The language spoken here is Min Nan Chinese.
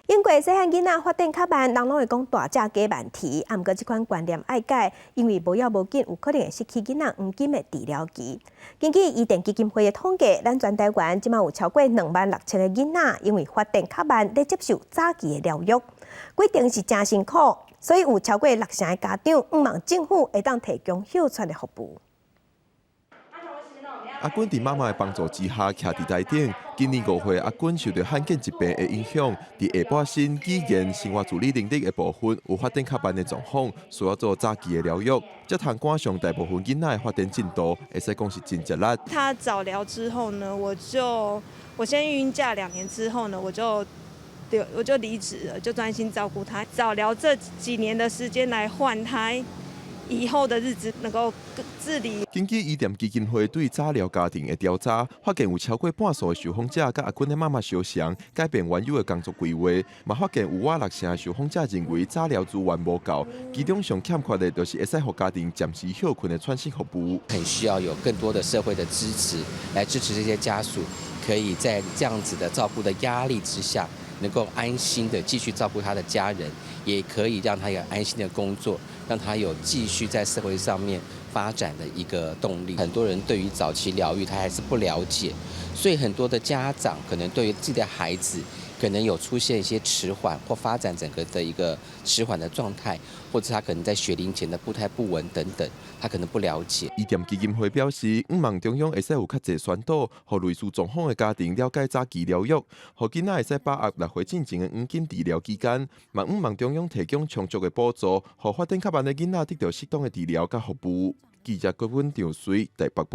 英國細漢囡仔發展較慢，人攏會講大隻雞慢啼，啊，毋過這款觀念愛改，因為無要無緊，有可能會失去囡仔黃金的治療期。根據伊甸基金會的統計，咱全台灣這馬有超過26,000個囡仔，因為發展較慢，咧接受早期的療育，過程是誠辛苦，所以有超過六成的家長向望政府會當提供歇喘的服務。阿君佇媽媽的幫助之下，徛佇台頂。今年5歲，阿君受著罕見疾病的影響，佇下半身、語言、生活自理能力的部分有發展較慢的狀況，需要做早期的療育，才通趕上大部分囡仔的發展進度，會使講是真吃力。他早療之後呢，我先育嬰假2年之後呢，我就離職了，就專心照顧他。早療這幾年的時間來換他以後的日子能夠自理。根據伊甸基金會對早療家庭的調查，發現有超過半數的受訪者佮阿君的媽媽相像，改變原有的工作規劃，嘛發現有倚六成的受訪者認為早療資源無夠，其中上欠缺的就是會使予家庭暫時歇睏的喘息服務。很需要有更多的社會的支持，來支持這些家屬，可以在這樣子的照顧的壓力之下，能夠安心的繼續照顧他的家人，也可以讓他有安心的工作，讓他有繼續在社會上面發展的一個動力。很多人對於早期療育他還是不了解，所以很多的家長可能對於自己的孩子可能有出現一些遲緩或發展整個的一個遲緩的狀態，或者他可能在學齡前的步態不穩等等，他可能不了解。伊甸基金會表示，向望中央會使有較濟宣導，予類似狀況的家庭了解早期療育，予囡仔會使把握6歲進前的黃金治療期間。嘛，向望中央提供充足的補助，予發展較慢的囡仔得著適當的治療佮服務。記者郭文張水台北報。